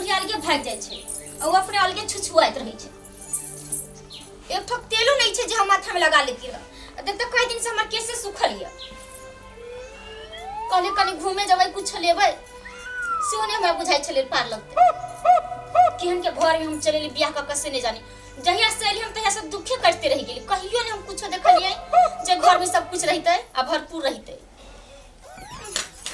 बुढ़िया अलगे भागि जाइ छै आ ओ अपने अलगे छुछुआइत रहै छै। एक ठोप तेलो नहि छै जे हम माथामे लगा लेती रह। देख तऽ कई दिन से हमर केसे सुखल यऽ। कहले कनि घूमे जेबै, कुछ लेबै, सेहो नहि हमरा बुझाइ छलै पार लगतै। केहन के घर में हम चलेली बियाह कऽ के से नहि जानी। जहिया से एली हम तहिया से दुखे करते रहि गेली। कहियो नहि हम कुछो देखलियै जे घर में सब कुछ रहितै आ भरपूर रहितै।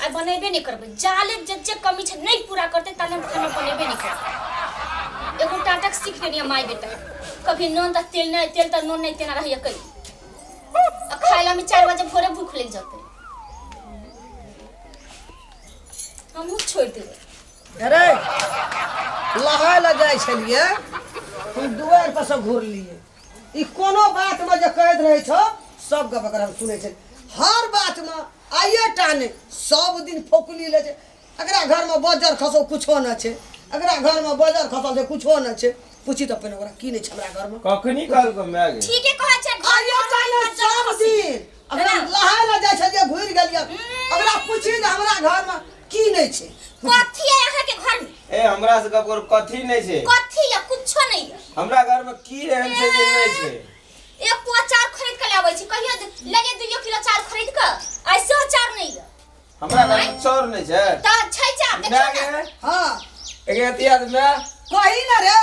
आइ बनेबे नहि करबै, जाले जे जे कमी छै नहि पूरा करतै ताले हम खाना बनेबे नहि करबै। एगो टाटक सीख लेनी माय बेटा, कभी नून तऽ तेल नहि, तेल तऽ नून नहि, तेना रहैया कहीं। आ खाय ला में 4 बजे भोरे भूख लागि जतै। हमहूँ छोड़ि देबै। अरे लहाय लए जाइ छलियै हम, दुआरि पर से घुरलियै। ई कोनो बातमे जे कहैत रहै छौ सब गप एकर हम सुनै छै। हर बातमे आइए टा नहि, सब दिन फौकली लै छै। एकरा घरमे बज्जर खसौ कुछो नहि छै, एकरा घरमे बज्जर खसल छै कुछो नहि छै। पूछी तऽ पहिने ओकरा की नहि छै हमरा घरमे। कखनी कहलको माय गे? ठीके कहै छै, घर आइए टा नहि, सब दिन। अगर हम लहाय लए जाइ छलियै घुरि गेलियै। ओकरा पूछी जे हमरा घरमे की नहि छै। कथी है अहाँ के घर में? ए हमरा से गप करू, कथी नहि छै? कथी है? कुछो नहीं है। हमरा घर में की एहन छै जे नहि छै? एक पुआ चाउर खरीद के लाबै छी, कहियो लगे 2 किलो चाउर खरीद के, ऐसे चाउर नहीं है। हमरा घर में चाउर नहि छै त छै चाउर, देखियौ माय ने। गे। हाँ। एगे अतिया मैं कही ना रे।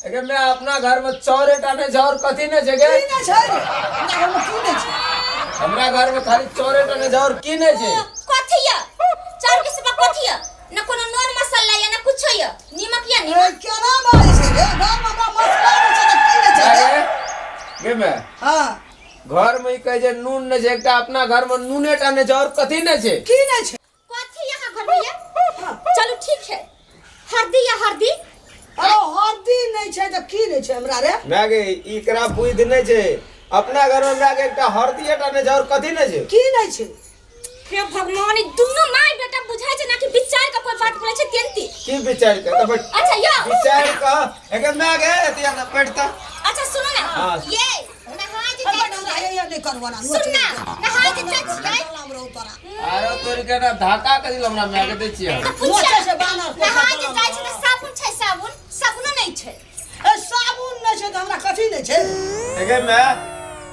एगे मैं अपना घर में चाउर टा नहि छै और कथी नहि छै गे? की नहि छै रे? हमरा घर में की नहि छै? हमरा घर में खाली चाउरे टा नहि छै और की नहि छै? कथी है चाउर के सिवा? कथी है? न कोनो नून मसाला या न कुछो या नीमक या ए, नीमक। केना बाजै छै रे? घर में हमरा मसला नहि छै तऽ की नहि छै माय रे? गे, गे मैं हाँ। घर में ई कहै छै नून नहि छै, एकटा अपना घर में नूने टा नहि छै और कथी नहि छै? की नहि छै? कथी यहाँ घर में ये? चलो ठीक है, हरदी या हरदी। अरे हरदी नहि छै तऽ की नहि छै हमरा रे? माय गे, एकरा बुद्धि नहि छै। अपना घर में माय गे एकटा हरदी टा नहि छै और कथी नहि छै? की नहि छै? हे भगवान, ई दुनू माय बेटा बुझाइ छै ना कि विचार के कोई बात बोलै छै तेनती। की विचार के तऽ बैठ। अच्छा यो विचार के एके माय गे एतिया तऽ बैठ तऽ। अच्छा सुनो ना। हाँ। ये नहाय जे जाइ हमरा छियै। ये नहि करबो ना। सुन ना, नहाय जे जाइ छियै। आरो तोरी के ना धाका के दिल हमरा माय के दै छियै। तऽ पूछियै, नोचै छै बानर पोखरि नहाय जे तलाब। जाइ छै तऽ साबुन छै? साबुन साबुनो नहि छै। ए साबुन नहि छै तऽ हमरा कथी नहि छै? एगे माय,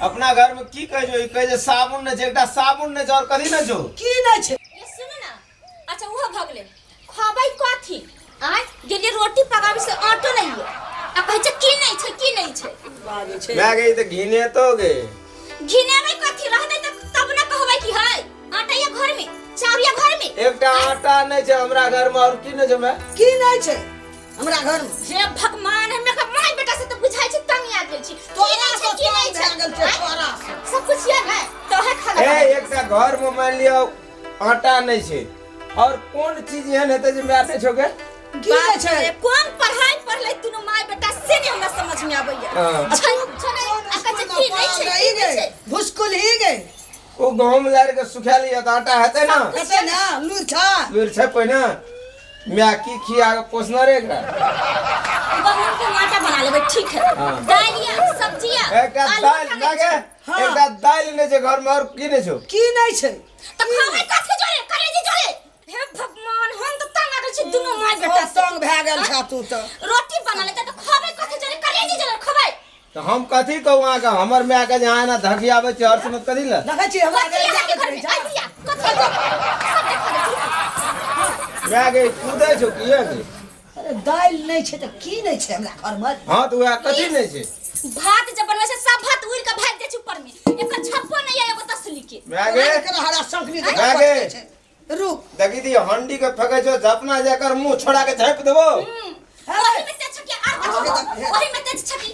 अपना घर में की कहै छौ? ई कहै छै साबुन नहि छै, एकटा साबुन नहि छै और कथी नहि छौ? की नहि छै? ये सुनू ना। अच्छा उहो भऽ गेलै, खबै कथी? आँय गेलियै रोटी पकाबै से आटो नहि ये आ कहै छै की नहि छै, की नहि छै। बाजै छै। माय गे, ई तऽ घिनेतो गे। घिनेबै कथी? रहतै तऽ तब ने कहबै कि है आटा या घर में, चाउर या घर में। एकटा आटा नहि छै हमरा घर में और की नहि छै माय? की नहि छै हमरा घर में? हे भगवान, हमे के माय बेटा से तो बुझाइ छै तंग आ गेल छी। की तोरा नहि छै, से की नहि तंग छै? भए गेल छै, आँय? तोरा से। सब कुछ ये ने तो है खाना ए बनाबै। एकटा घर में मान लियौ आटा नहि छै और कोन चीज एहन हेतै जे माय नहि छौ गे? की नहि छै? बाप रे, कोन पढ़ाई पढ़ले दुनू माय बेटा से नहीं हमरा समझ में आबैया। हाँ। छै छै नहि आ कहै छै की नहि छै, की नहि छै। भुसकुल ही गे। ओ गहूम लारि के सुखा लिअ तऽ आटा हेतै ने? हेतै ने, लूरि छै। लूरि छै पहिने। माय की खिया के पोसने रे एकरा? गहूम के हम आटा बना लेबै, ठीक है। हाँ। दालि या सब्जी या एकटा आलू दालि खा माय लै गे, छै। हाँ। एकटा दालि नहि छै घर में और की नहि छौ? की नहि छै? तऽ खाबै कथी जोरे? करेजी जोरे? हे भगवान, हम तऽ तंग आ गेल छी दुनू माय बेटा से। तंग भए गेल छा तू तऽ। रोटी बना लेतै तऽ खाबै कथी जोरे? करेजी जोरे खबै? तऽ हम कथी कहू अहाँके? हमर माय के जे अहाँ एना धकियाबै छियै हर समय कथी लए? देखै छी हमरा कथी अहाँके घर में? छै। आइ भैया, कथी सब देखा दै छी। माय गे, कूदै छौ की गे? अरे दालि नहि छै तऽ की नहि छै हमरा घर में? हाँ तऽ उएह कथी नहि छै? भात जब बनबै छै सब भात उड़ि के भागि जाइ छै ऊपर में, एकर छप्पो नहीं है एगो तसली के। माय गे, एकरा हरा संकरी माय देखा गे। छै। रुक। देखी दी हंडी के फेकै छौ, झपना जेकर मुंह छोड़ा के झापि देबो। ओही में तेज छकी आर कथी? ओही में तेज छकी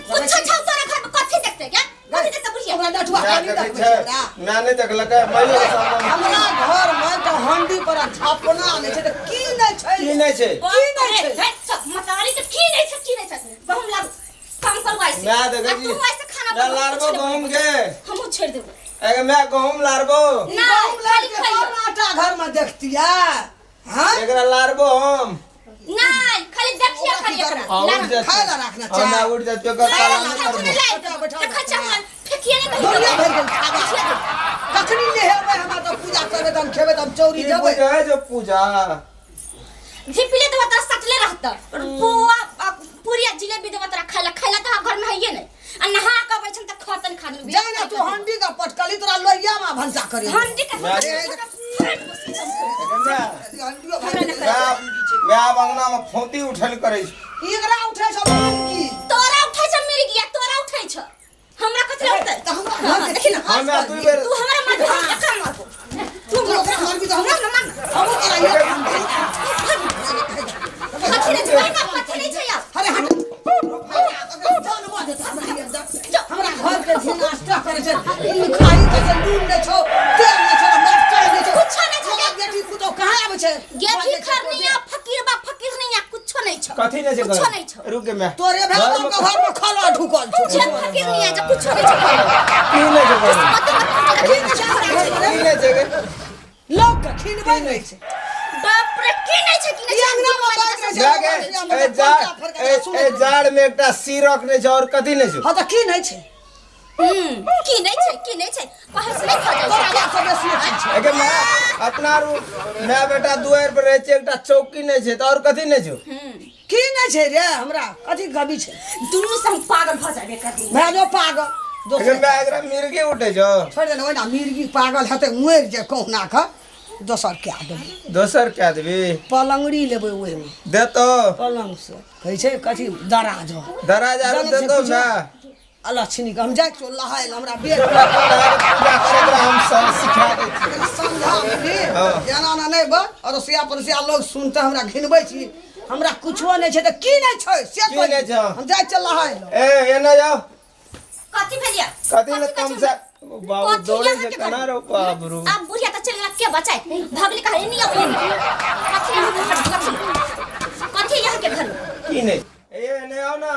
कुछो छौ तोरा घर में? कथी देखते क्या, कथी देखते बुढ़िया? ओकरा नटुआ माय खाली देखै देखबै छै छै हमरा। माय नहि देखलकै माइयो के सामने। हमरा घर में तऽ हंडी पर झपना नहि छै तऽ की नहि छै? की नहि छै? की नहि छै? हे, सब मतारी के की नहि छै, की नहि छै? गहुम लाबू, काम करू ऐसे। माय देखै आ छी। तू ऐसे खाना माय बनबू, लारबो कुछ नहि गहुम बनबू। गे। हमहूँ छोड़ि देबै। एगे माय, गहुम लारबो? नहि, गहुम खाली लाबि के खइयो। कोन आटा घर में देखतियै? हाँ? एकरा लारबो हम? नहीं, खाली देखिए, खाली एकरा। हाँ, उठ लाना। जा। खाय ला राखना हाँ, मैं चाह। उठ जा चोकर नहीं, ताला नहीं, नहीं खाना करबो। नहीं लाए। बैठा, बैठा, देखा बैठा। चावल, फेंकिए नहीं कहीं दुनिया तो। भरि गेल खाबा। कखनी नहेबै हमरा तऽ पूजा करबै तऽ हम खेबै तऽ हम चौरी की जेबै। पूजा है जो पूजा झिपिले तो बता सटले रहतो। कहत पुआ आ, पूरी आ जिलेबी देबो तोरा खाइला खाइला तो घर में हइये नहीं आ नहा के अबै छन त खतन खा लेबी जा ना तू हंडी का पटकली तोरा लोहिया में भनसा करे हंडी का अरे, हंडियो भनसा माय माय अंगना में फोती उठल करै छै। एकरा उठै छ की तोरा उठै छ मिर्गिया तोरा उठै छ हमरा कथि ला उठतै त हमरा घर के देखी ना हम या दुई बेर तू हमरा मारबी हम केकरा मारबो तू ओकरा मारबी त हमरा ना मार हमहूँ तोरा ये काम करी। कथि नहीं छै ना कथि नहीं छै यार अरे हट जान मार देता हमरा ये अंदर। हमरा घर के छी नाश्ता करे छै ई खाई के छै नून नै छौ तेल नै छौ मरचाई नै छौ कुछो नै छौ। हमरा बेटी पुतोह कहाँ आबै छै गेठी खरनिया फकीर बा फकीर नहीं कुछो नहीं छौ कथी नहीं छै कुछो नहीं छौ रुक गे माय तोरे घर भेल में के घर में खला ढुकल छौ छे फकीर नहीं जे कुछो नहीं छौ की नहीं छै घर में? मत मत की नै छै हमरा घर में? की नहीं छै गे? लोक के खिनबै नै छै बाप रे की नहीं छै की नहीं ई छै अंगना में बात नै छै जा गे, ए जाड़ ए ए जाड़ में एकटा सीरक नहीं छै और कथी नहीं छै हँ तऽ की नै छै की नहीं छै की नहीं छै कहै से नहीं खा तोरा जाइ बाप से बेसी अथी छै एके माय अपना रू माय बेटा दुआरि पर रहै छै एकटा चौकी नहीं छै तऽ और कथी नहीं छै की नै छै रे हमरा कथी गबी छै दुनू से हम पागल भऽ जाबे कर भए जो पागल एके दोसर माय एकरा मिर्गी उठै छौ छोड़ि देने ओहिना मिर्गी पागल हेतै मरि जाय कहुना कऽ दोसर कए देबै दोसर कए देबी पलङ्गड़ी लेबै ओहिमे देतो पलङ्ग से कहै छै कथी दराज दराज आरो जानै छै देतो कुछो? माय अलक्षणी के हम जाइ छियौ नहाय लए हमरा बेर पूजा करे के हम सब सिखा दै छियै समझा बुझी हाँ। एना एना नहि बा अड़ोसिया पड़ोसिया लोग सुनते हमरा घिनबै छी हमरा कुछो नहि छै तऽ की नहि छै से की नहि छै? हम जाइ छियै नहाय लए ए एना जाओ कथी भेलिया कथी ले तम से बाबू दौड़े छै केना रो बाप रो अब बुढ़िया तऽ चलि गेला के बचाए भगली कहे नहीं अब कथी यहाँ के घर कथी कथी यहाँ के घर की नहि ए एने आओ ना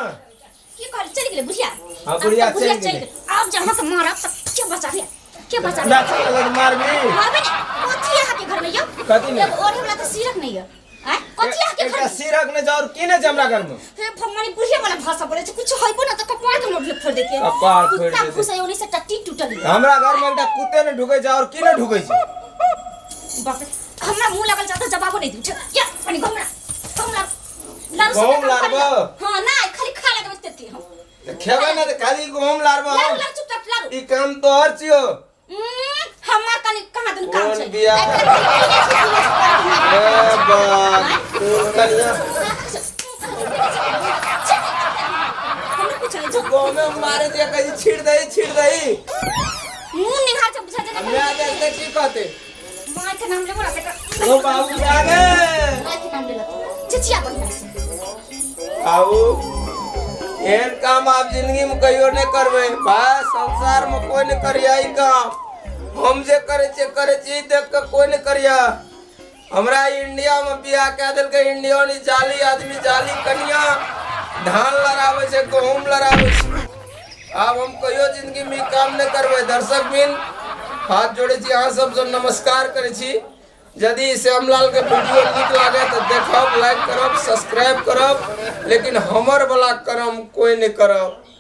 की कहल चलि गेलै बुढ़िया हाँ, बुढ़िया आब तऽ बुढ़िया चलि चलि गेलै। गेलै आब जे अहाँके मारब तऽ के बचाबे के बचाबे ना चल लग मारबी मारबै ने कथी अहाँके घर में यौ कथी नहि? एगो ओढ़े वाला तऽ सिरक नहि यौ आँय कथी अहाँके घर एकटा में सिरक नहि छै और की नहि छै हमरा घर में हे भगवान ई बुढ़िया वाला भाषा बोलै छै कुछ होइबो ना तऽ कपार के मोड़ फोड़ देते कपार फोड़ि कुत्ता देतै। घुसै ओनी से टट्टी टूटल यौ हमरा घर में एकटा कुत्ते नहि ढुकै छै और की नहि ढुकै छै बाप रे हमरा मुंह लगल जाता जवाबो नहीं दी या पानी घुमरा घुमरा लारू गहुम सब काम लारबो? करिया। हाँ ना खाली खा लगबे तेती हम तऽ खेबै ने तऽ खाली गहुम लारबो लारू हम लारू चुपचाप लारू ई काम तोहर छियौ हमार कनी कहाँ दिन काम कोन छै बियाह? आइ काल्हि खाली पीने छै, पीने छै, ए करे के बाप कोन कनिया हमरा कुछ नहीं जो गहुमे में मारे दिया कहीं छीट दही छीट दही मुंह निहार जब बुझा जाता हमरा देखते की कहते माय के नाम लेबो ना तकर ओ बाबू जागे माय के नाम लेला चिचिया बढ़िया से बाबू एहन काम आप जिंदगी में कहियो नहीं करबै भाई संसार में कोई नहीं करिया ई काम हम जे करे छियै करे छियै ई देख के कोई नहीं करिया हमरा इंडिया में बियाह कए देलकै इंडियन ई जाली आदमी जाली कनिया धान लड़ाबै छै गहूम लड़ाबै छै आब हम कहियो जिंदगी में ई काम नहीं करबै दर्शक बिन हाथ जोड़े छी अहाँ सबसँ नमस्कार करै छी यदि श्यामलाल के वीडियो नीक लागे तऽ देखब लाइक करब सब्सक्राइब करब लेकिन हमर वाला करम कोई नहीं करब।